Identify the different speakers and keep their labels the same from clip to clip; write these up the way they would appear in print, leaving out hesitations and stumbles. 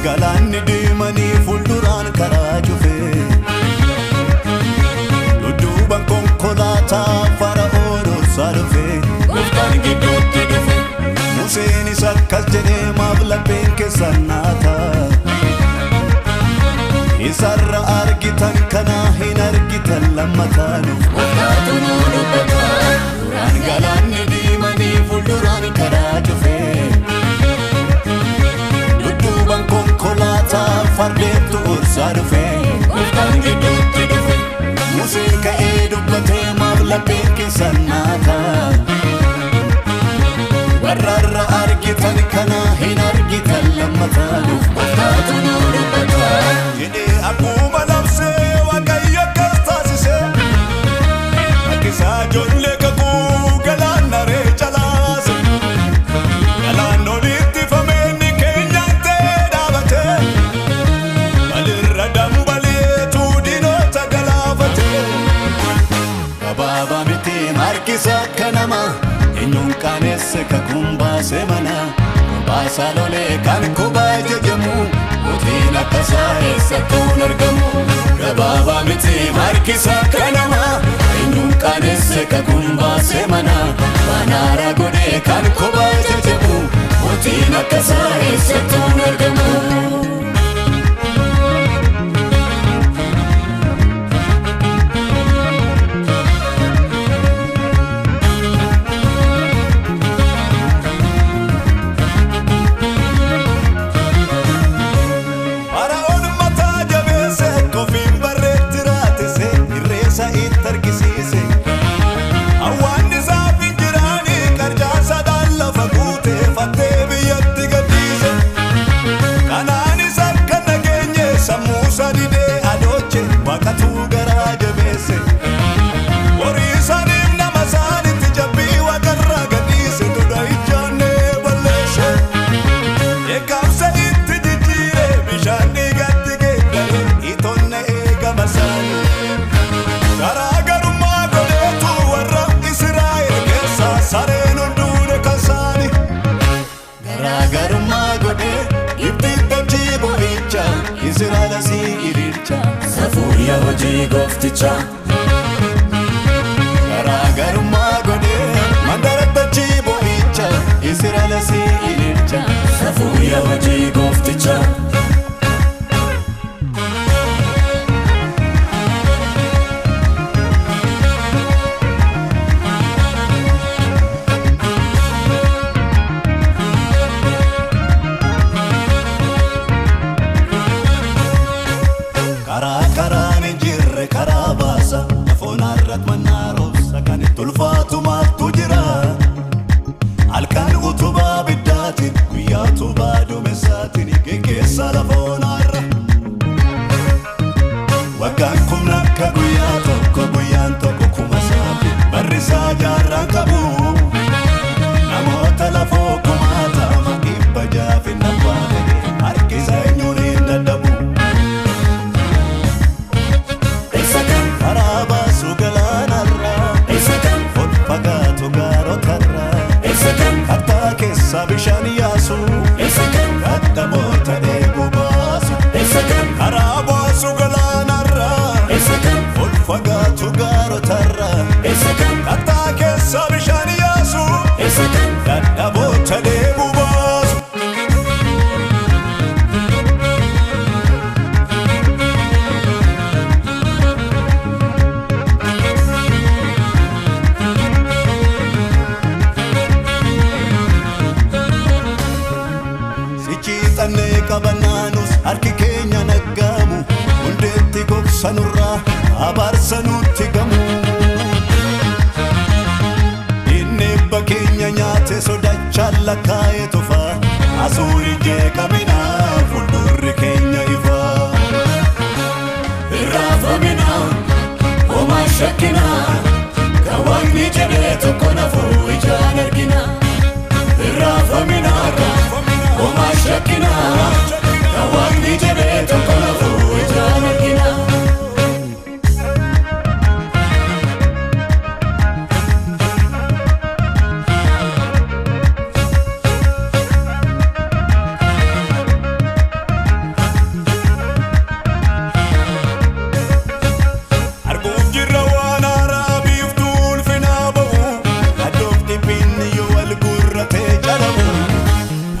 Speaker 1: Galaanni deemanii fuulduraan karaa cufe dudduuban konkolaataa Fara'oon dursaa dhufe gooftaan gidduutti dhufe Museenis akkas jedhee maaf lapheen keessan naata isarra argitan kana hin argitan lammataanuuf gooftaatu nu dubbata. Duraan galaanni deemanii fuulduraan karaa cufe dudduuban konkolaataa fardeentu ursaa dhufe gooftaan gidduutti dhufe Museen ka'ee dubbatee maaf lapheen keessan naata warrarra argitan kana hin argitan lammataanuuf gooftaatu nu dubbata jedhee akkuma labsee Waaqayyo akkas taasise rakkisaa ijoollee kakuu galaana ree calaase galaan olitti fameenni keenyaan ta'ee dhaabate balirra dambaleetu diinota galaafate gabaabaa miti harkisa akka namaa eenyuun qaanesse kakuun baase mana baasaa lolee kan kubaa jajamu mootiin akkasaa eessattuun argamu gabaabaa miti harkisa akka namaa eenyuun qaanesse kakuun baase mana banaara godhee kan kubaa jajamu mootiin akkasaa eessattuun argamu. Fara'oon mataa jabeesse kofiin barreetti raatise irreessa itti argisiise hawwaanni isaaf hin jiraani qarcaasadhaan lafa guute fattee biyyatti gadhiise kanaanis akka nageenye sammuu isaa didee adooche waaqatu garaa jabeesse horii isaaniif nama isaanitti jabbii waaqarraa gadhiise duudha ijaannee balleesse. Eegamsa itti jijjiire bishaan dhiigatti geeddare itoonne eegama isaanii. Garaagarummaa godheetu warra Israa'el keessaa sareen hunduune kan isaanii. Garaagarummaa godhee Gibxitti dachii boo'icha Israa'el asii ililcha
Speaker 2: Safuuyya hojii gooftichaa.
Speaker 1: Garaagarummaa godhee mandara dachii boo'icha Israa'el asii ililcha
Speaker 2: Safuuyya hojii gooftichaa.
Speaker 1: Karaa karaan hin jirre karaa baasa lafoon irratti mannaa roobsa kan itti ulfaatu maaltu jira halkan utubaa ibiddaatiin guyyaa utubaa duumessaatiin geggeessa lafoon irra waggaan kumna akka guyyaa tokko guyyaan tokko kuma saafi barri isaa jaarraan qabu namoota lafoo kumaatama 600 abbaa ta'e harki isaa eenyuun hin dadhabu.
Speaker 2: Isa kam?
Speaker 1: Karaa baasu galaanarraa
Speaker 2: Isa kam?
Speaker 1: ol fagaatu gaarotarraa
Speaker 2: Isa kam?
Speaker 1: kattaa keessa bishaan yaasu
Speaker 2: Isa kam?
Speaker 1: dadhaboota dheebuu baasu
Speaker 2: Isa kam?
Speaker 1: karaa baasu galaanarraa
Speaker 2: Isa kam?
Speaker 1: ol fagaatu gaarotarraa
Speaker 2: Isa kam?
Speaker 1: kattaa keessa bishaan yaasu
Speaker 2: Isa kam?
Speaker 1: dadhaboota dheebuu baasu. Sichi xannee qabannaanus harki keenya naggaamu. buusa nurraa abaarsa nutti gamu. Inni ebba keenya nyaate sodachaan lakkaa'ee tofa asuun jeeqamina fuuldurri keenya ifa. Irraafamina homaa shakkina kan waaqni jedhee tokko nafuu ijaan argina. Irraafamina homaa shakkina kan waaqni jedhee tokko nafuu ijaan argina. Arguuf jirra waan haaraa biiftuu ulfinaa ba'u addoof dhiphinni yoo wal gurratee calabu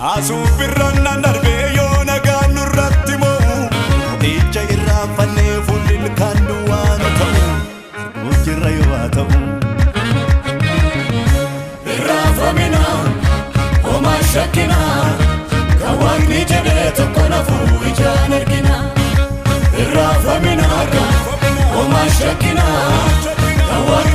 Speaker 1: naasuuf birraan nan darbee yoo nagaan nurratti mo'u mooticha irraanfannee fuulli ilkaan duwwaa nu ta'u arguuf jirra yoo haa ta'u. Irraafamina homaa shakkina kan waaqni jedhee tokko nafuu ijaan argina. Irraafamina homaa shakkina kan waaqni